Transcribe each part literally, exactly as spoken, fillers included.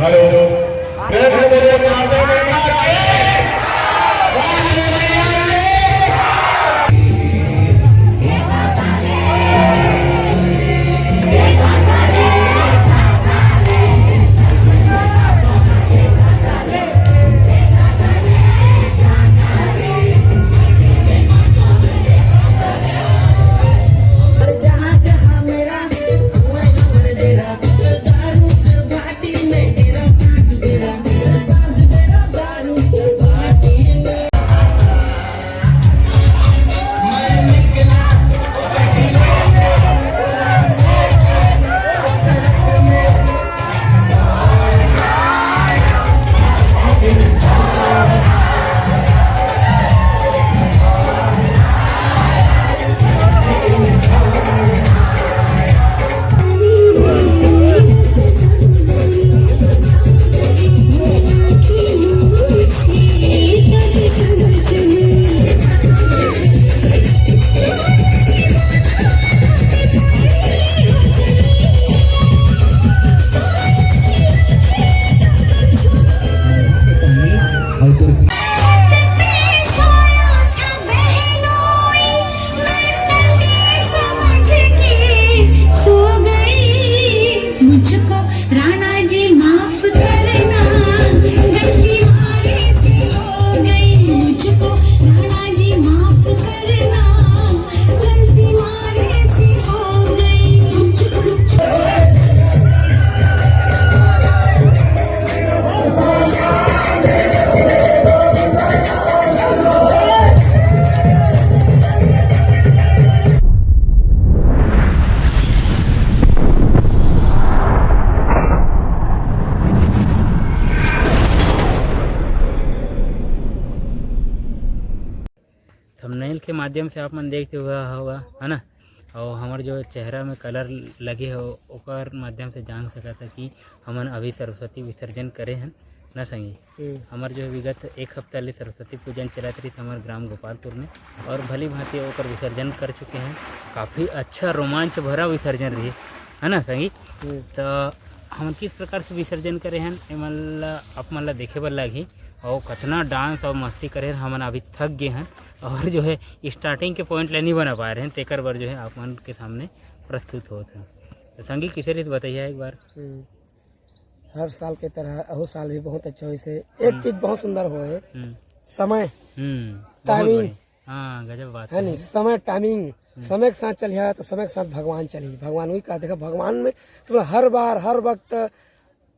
Hello, प्रेम से बोलिए शारदा मैया की, शारदा मैया की। थंबनेल के माध्यम से आप मन देखते हुए होगा, है ना? और हमर जो चेहरा में कलर लगे हो, ओकर माध्यम से जान सकत है कि हमन अभी सरस्वती विसर्जन करे हन ना संगी। हम्म। हमर जो विगत एक हफ्ता ले सरस्वती पूजन चलत रहिस हमर ग्राम गोपालपुर में, और भली भांति ओकर विसर्जन कर चुके हैं। काफ़ी अच्छा रोमांच भरा विसर्जन रही, है ना संगी? हम्म। तो हमन किस प्रकार से विसर्जन करे हन, एमन ला, आप मन ला देखे बर लागही। और कतना डांस और मस्ती करे हन, हमन अभी थक गए हन, और जो है स्टार्टिंग के पॉइंट ला नहीं बना पाए रहे हैं, तेकर बर जो है आप मन के सामने प्रस्तुत होत हैं। तो संगी, किसे रीत बताइए एक बार। हम्म। हर साल के तरह अहू साल भी बहुत अच्छा होइस हे। एक हम्म। चीज बहुत सुंदर होए हे, हम्म। समय, हम्म, बहुत timing। बढ़िया। हाँ, गजब बात है है। नहीं, समय, timing, हम्म। समय के साथ चलिहा तो समय के साथ भगवान चलही। भगवान वही कहा, देखा, भगवान में तुम हर बार, हर वक्त,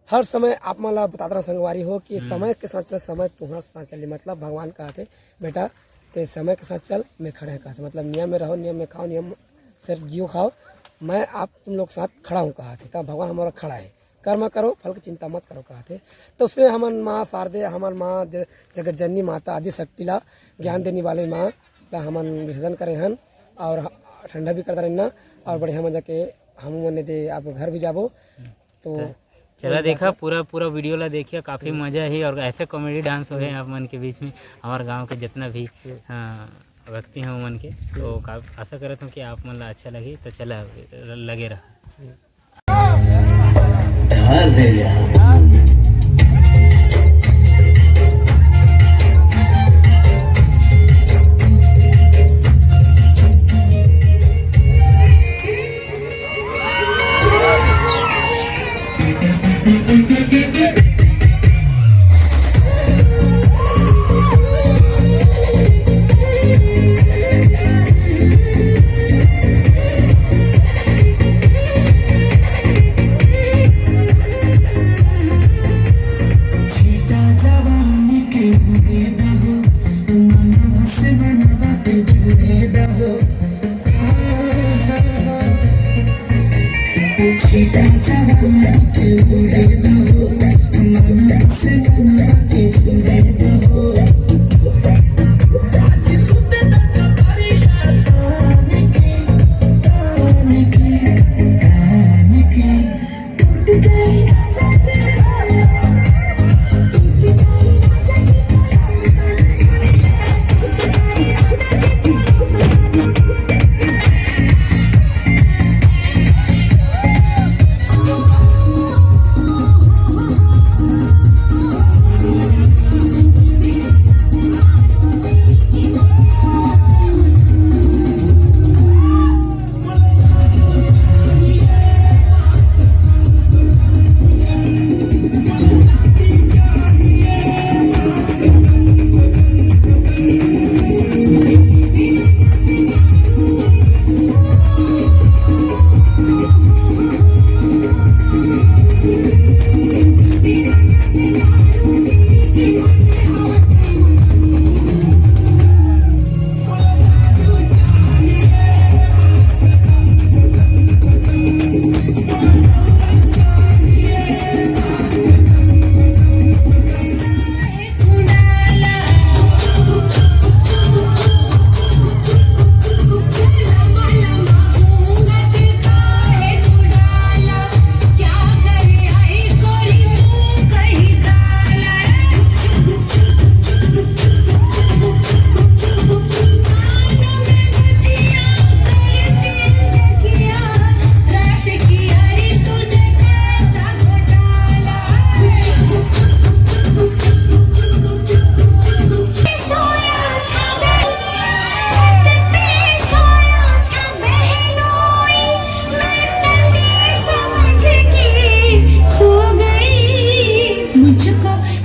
हर समय आप मन ला बतात रहा संगवारी हो कि हम्म। समय के साथ चल, समय तुम्हारे साथ चली। मतलब भगवान कहते, "बेटा, ते समय के साथ चल, मैं खड़े हैं," कहते। मतलब नियम में रहो, नियम में खाओ, नियम से जियो खाओ, मैं आप तुम लोग के साथ खड़ा हूँ कहते। तब भगवान हमारा खड़ा है, कर्म करो, फल की चिंता मत करो कहते। तो उसने हमन माँ शारदे, हमर माँ ज-, जगत जननी माता आदि शक्ति ला ज्ञान देने वाले माँ ला हमन विसर्जन करे हन और ह-, ठंडा भी करता रहना और बढ़िया मजा के हम मन दे आप घर भी जाबो। तो तो चला वही देखा बात है। पूरा, पूरा वीडियो ला देखिए, काफ़ी हम्म। मजा ही और ऐसे कॉमेडी डांस हो गए हम्म। आप मन के बीच में, हमारे गांव के जितना भी, हम्म। हाँ, व्यक्ति हैं उमन के, तो हम्म। का-, आशा करत हूँ कि आप मन ला अच्छा लगी। तो चला, लगे रहा। हम्म। ढार दे यार।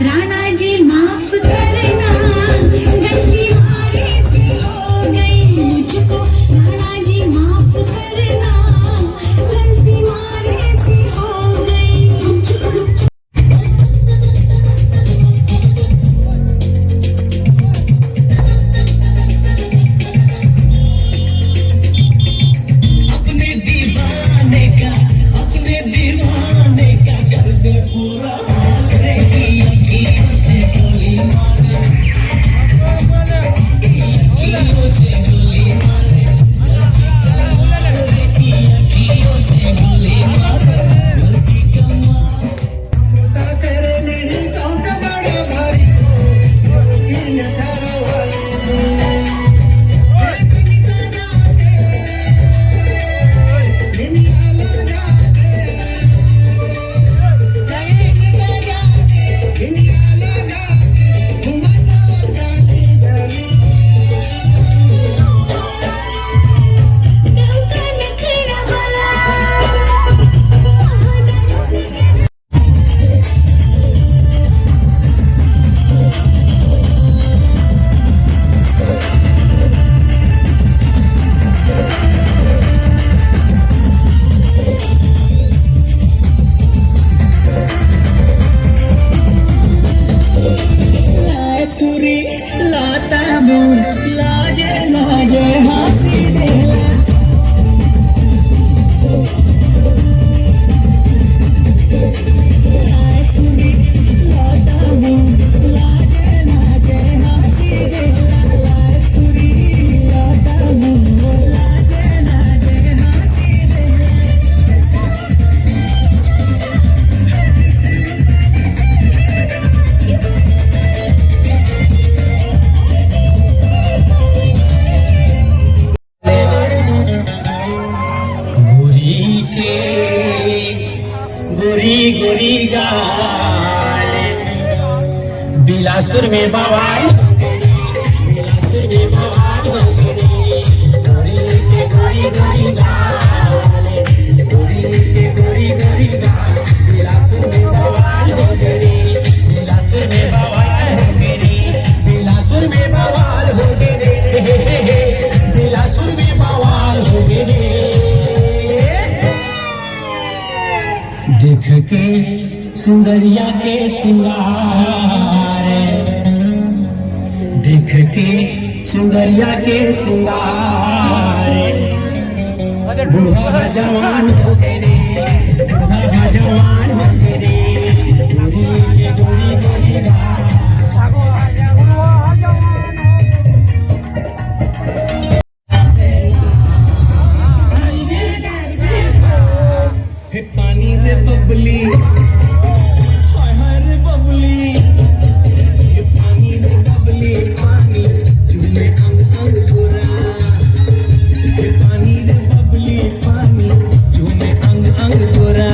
राणा जी माफ करना, गलती मारे से हो गई मुझको। राणा जी माफ करना, गलती मारे से हो गई मुझको। गोरी के गोरी गोरी गाल, बिलासपुर में बवाल। देख के सुंदरिया के सिंगार, देख के सुंदरिया के सिंगार, बूढ़ा जवान हो गे रे, बूढ़ा जवान हो गे रे। गोरी के गोरी गोरी गाल। हे पानी रे बबली, हाय हाय रे बबली। हे पानी रे बबली, पानी चूमे अंग अंग गोरा। हे पानी रे बबली, पानी चूमे अंग अंग गोरा।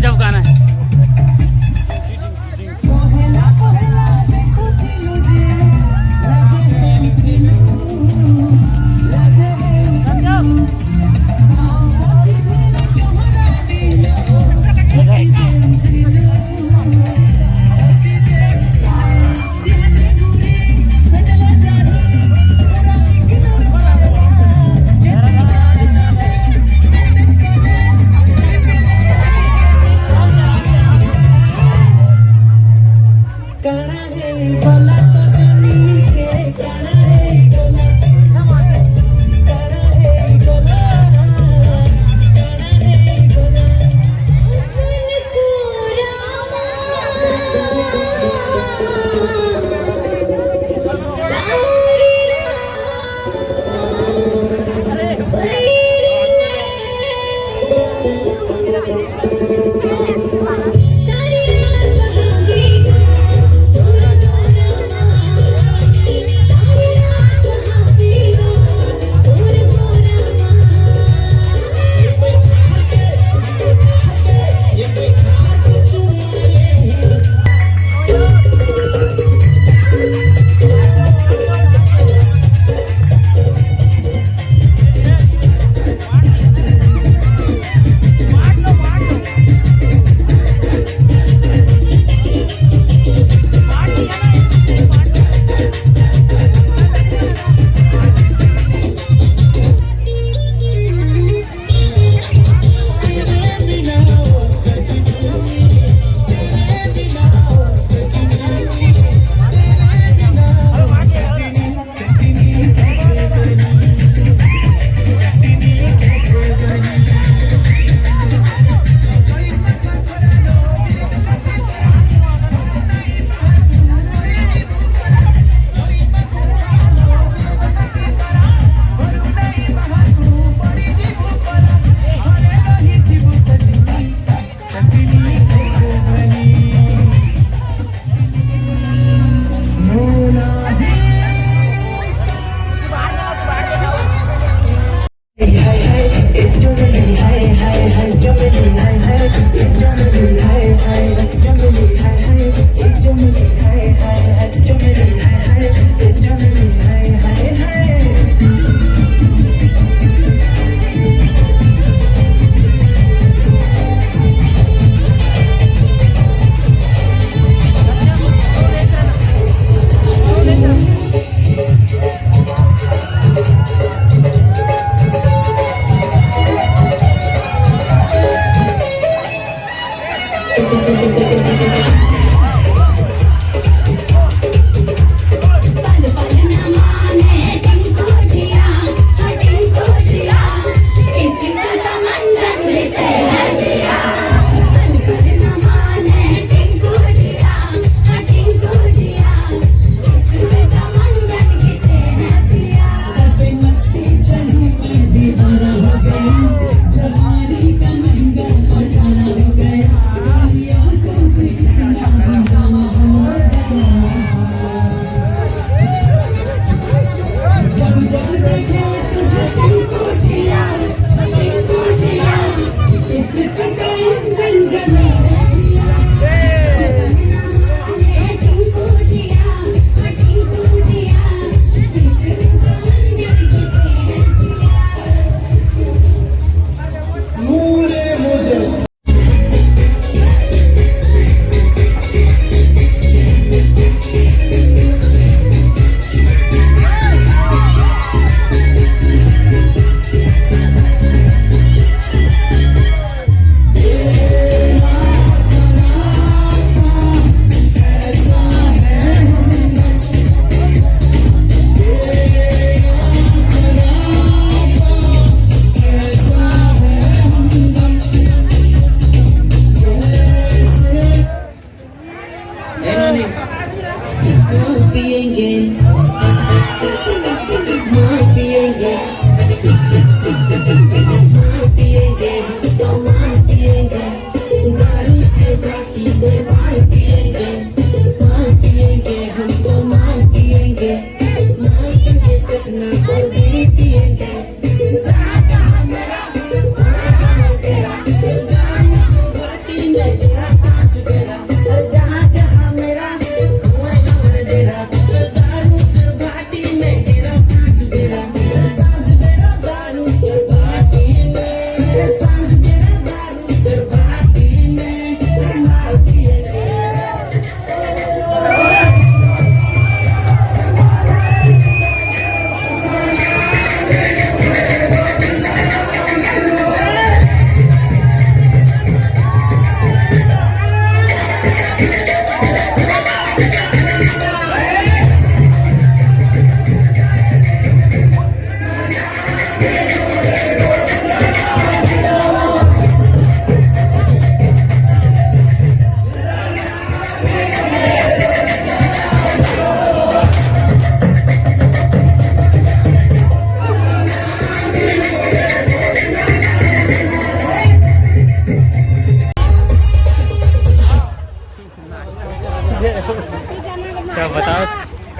जब गाना है।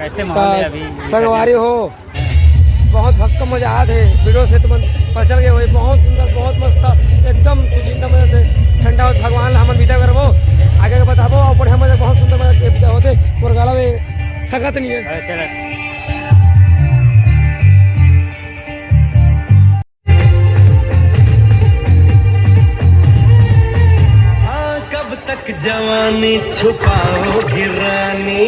कैसे माहौल है अभी? संगवारी हो, बहुत भक्कम मजा आत हे। वीडियो से तुमन पचल गए होई, बहुत सुंदर, बहुत मस्त, एकदम सुचिंता मजा से ठंडा होत। भगवान ला हमन विदा करबो, आगे के बताबो। और बढ़िया मजा, बहुत सुंदर मजा के विदा होते। मोर गाला में संगत नहीं है। हाँ, कब तक जवानी छुपाओगी रानी?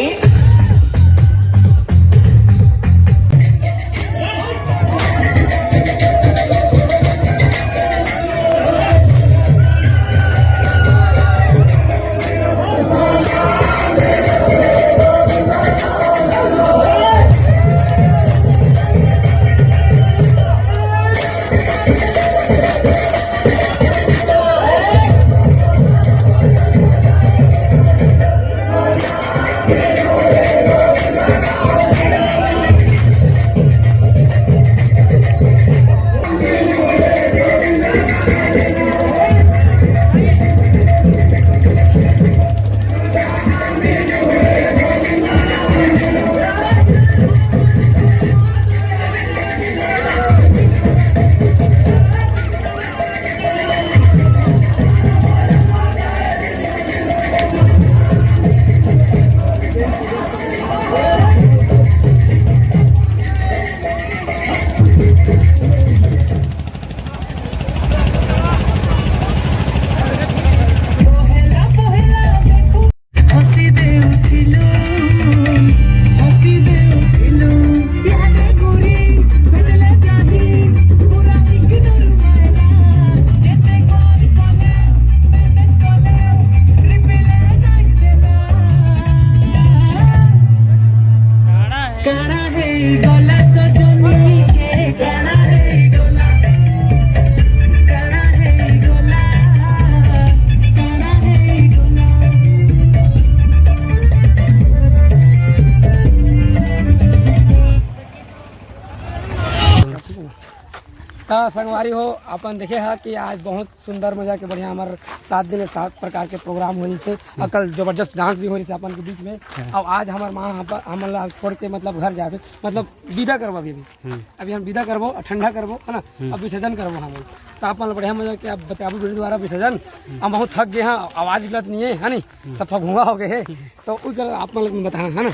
त संगवारी हो, अपन देखे हा कि आज बहुत सुंदर मजा के बढ़िया हमर सात दिन सात प्रकार के प्रोग्राम होइस हे। अउ कल जबरदस्त डांस भी होइस हे अपन के बीच में। हाँ। अउ आज हमर माँ हमन, हमन ला छोड़ के मतलब घर जाथे, मतलब विदा करबो अभी, अभी। हम्म। अभी हम विदा करबो, ठंडा करबो, है ना? हम्म। अब विसर्जन करबो हमन। त अपन बढ़िया मजा के अब बताबो वीडियो द्वारा विसर्जन। हम्म। हम बहुत थक गए हैं, आवाज निकलत नहीं है, है नहीं? हम्म। सब फगुआ हो गए हैं। हम्म। तो वही कर आप मन ला बताहा, है ना?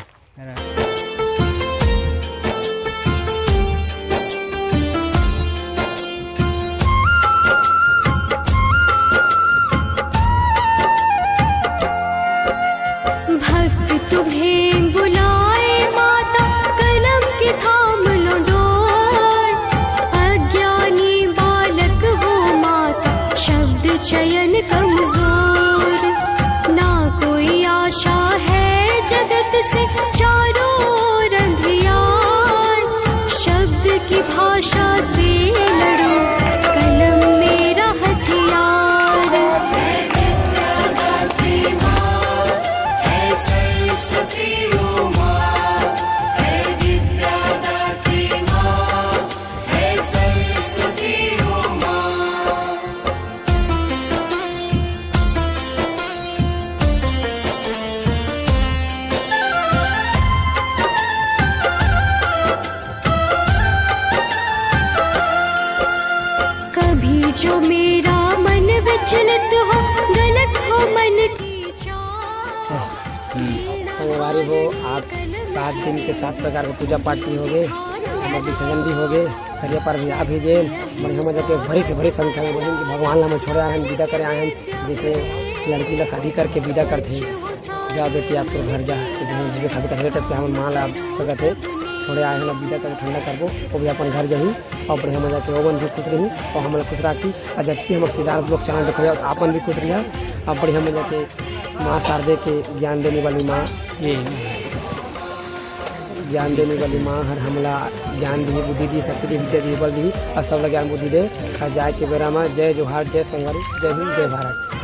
भक्त तुम्हें बुलाए माता, कलम की थाम लो डोर। अज्ञानी बालक हो माता, शब्द चयन कमजोर। ना कोई आशा है जगत से, चारों ओर अंधियार। शब्द की भाषा से लड़ो, कलम मेरा हथियार। है विद्या दात्री माँ, है सरस्वती वो माँ, है विद्या दात्री माँ, है सरस्वती वो माँ। कभी जो मेरा मन विचलित हो, गलत हो मन की चाल। संगवारी हो, आप सात दिन के सात प्रकार के पूजा पाठ भी हो गए, हमर विसर्जन भी हो गए, करिया पर भी आ भी गए। बढ़िया मजा के भरी से भरी संख्या में बहिन के भगवान ला हमन छोड़े आए हैं, विदा करे आए हैं। जैसे लड़की ला शादी करके विदा करथे, "जा बेटी, आप तो घर जा, तो जहाँ जीवे खातिर करथे," तब से हमन माँ ला का कथे, छोड़े आए हैं, अब विदा करके ठंडा करबो, वो भी अपन घर जाही। और बढ़िया मजा के ओमन भी खुश रही और हमन खुश राखी। और जबकि हमर सीधा लोग चैनल देखे, आप मन भी खुश रहिया। और बढ़िया मजा के माँ शारदे के ज्ञान देने वाली माँ, ये ज्ञान देने वाली माँ हर हमला ज्ञान दी, बुद्धि दी, शक्ति दी, विद्या दी, बल दी, और सबला ज्ञान बुद्धि दे। और जाए के बेरा में जय जोहार, जय संगवारी, जय हिंद, जय भारत।